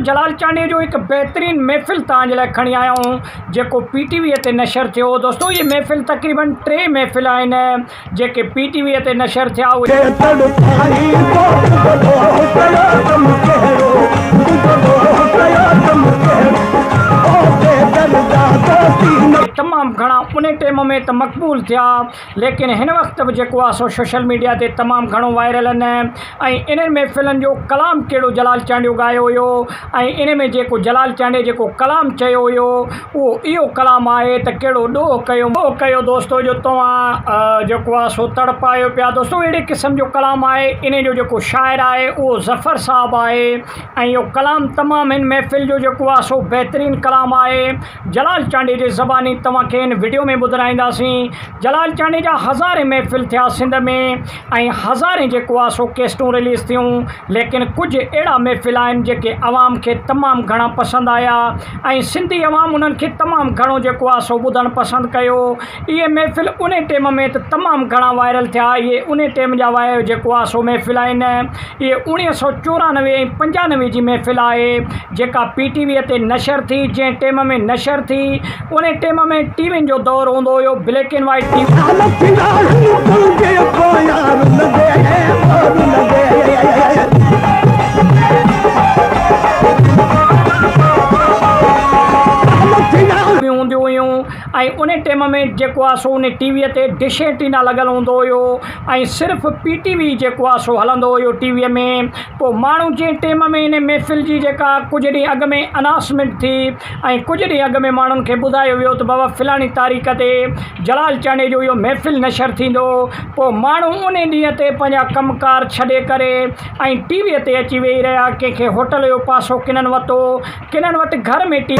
جلال چانڊيي جو هڪ بهترين محفل توهان جي لاء کڻي آيا آهيون جيڪو پي ٽي وي تي نشر ٿيو. دوستو اهي محفل تقريبن ٽي محفل آهن جيڪي پي ٽي وي تي نشر ٿيا. تمام گهڻا ان ٽيم ۾ ته مقبول ٿيا ليڪن هن وقت به جيڪو آهي سو سوشل ميڊيا تي تمام گهڻو وائرل آهن ۽ انهن محفلن جو ڪلام ڪهڙو جلال چانڊيو ڳايو هيو ۽ ان ۾ جيڪو جلال چانڊيي جيڪو ڪلام چيو هيو اهو اهو ڪلام آهي ته ڪهڙو ڏوهه ڪيو ڏوهه ڪيو دوستو جو توهان جيڪو آهي سو تڙپايو پيا دوستو اهڙي قسم جو ڪلام آهي ان جو جيڪو شاعر آهي اهو ظفر صاحب آهي ۽ اهو ڪلام تمام هن محفل جو جيڪو آهي سو بهترين ڪلام آهي. جلال چانڊيي جي زباني توهان کي هن وڊيو ۾ ٻڌرائينداسين. جلال چانڊيي جا هزارين محفل ٿيا سنڌ ۾ ۽ هزارين جيڪو آ سو ڪيسٽون رليز ٿيون ليڪن ڪجهه اهڙا محفل آهن جيڪي عوام کي تمام گهڻا پسند آيا ۽ سنڌي عوام انهن کي تمام گهڻو جيڪو آ سو ٻڌڻ پسند ڪيو. اهي محفل انهي ٽيم ۾ ته تمام گهڻا وائرل ٿيا اهي انهي ٽيم جا جيڪو آ سو محفل آهن. اهي اوڻيهه سئو 94 ۽ 95 جي محفل آهي جيڪا پي ٽي ويء تي نشر ٿي جنهن ٽيم ۾ نشر ٿي انهي ٽيم ۾ ٽي وين جو دور هوندو هيو بليڪ اينڊ وائيٽ ٽي ويون هونديون هيون ۽ انهي ٽيم ۾ جيڪو آهي سو انهي ٽي ويء تي ڊش اينٽينا لڳل هوندو هيو ۽ صرف پي ٽي وي جيڪو آ سو هلندو هيو ٽي ويء ۾ پوء ماڻهو جنهن ٽيم ۾ ان محفل جي جيڪا ڪجهه ڏينهن اڳ ۾ انائونسمينٽ ٿي ۽ ڪجهه ڏينهن اڳ ۾ ماڻهن کي ٻڌايو ويو ته بابا فلاڻي تاريخ تي جلال چانڊيي جو اهو محفل نشر ٿيندو پوء ماڻهو ان ڏينهن تي پنهنجا ڪم ڪار ڇڏي ڪري ۽ ٽي ويء تي اچي ويهي رهيا ڪنهن کي هوٽل جو پاسو ڪنن وتو ڪنن وٽ گهر ۾ ٽي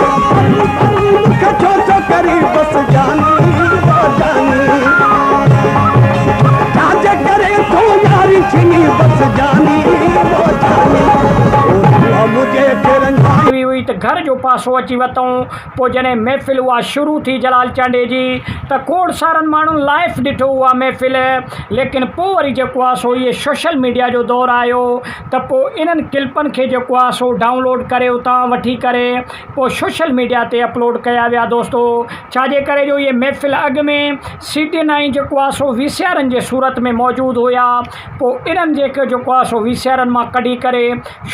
وي هئي ته گهر جو پاسو اچي وتئون. پوء جڏهن محفل اها شروع ٿي جلال چانڊيي جي ته کوڙ سارن ماڻهن لائف ڏٺو اها محفل ليڪن پوء وري جيڪو آهي سو اهي سوشل ميڊيا جو دور آيو ته پوء انهن ڪلپن کي جيڪو آهي سو ڊائونلوڊ ڪري اتان وٺي ڪري پوء سوشل ميڊيا تي اپلوڊ ڪيا ويا دوستو ڇا جي ڪري جو اهي محفل اڳ ۾ سي ڊين ۽ جيڪو آهي سو وي سي آرن جي صورت ۾ موجود هيا پوء انهن جيڪو جيڪو آهي سو وي سي آرن مان ڪڍي ڪري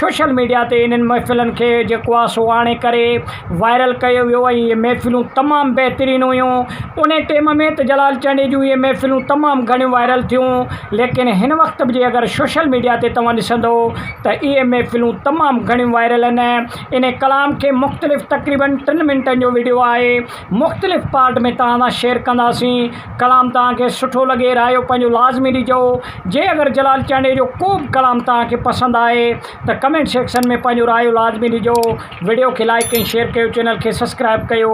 سوشل ميڊيا تي انهن محفلن کي جيڪو آهي سو آڻي ڪري وائرل ڪيو ويو ۽ اهي محفلون تمام بهترين هيون انهي ٽيم ۾ ته جلال چانڊيي جون اهي محفلون تمام گهڻيون وائرل ٿيون ليڪن هن وقت به جي اگر سوشل ميڊيا تي توهان ڏسندو ته اهي محفلون تمام گهڻيون وائرل آهن انهي ڪلام کي مختلف تقريبن ٽن منٽن جو وڊيو آهي مختلف پارٽ ۾ توهان سان شيئر ڪنداسين ڪلام توهان کي سٺو لڳي رايو پنهنجو لازمي ڏجو جي اگر جلال چانڊيي جو ڪو به ڪلام توهان کي پسند آهي ته ڪمينٽ سيڪشن ۾ پنهنجو رايو لازمي ڏجو وڊيو کي لائڪ ۽ شيئر ڪيو چينل کي سبسڪرائب ڪيو.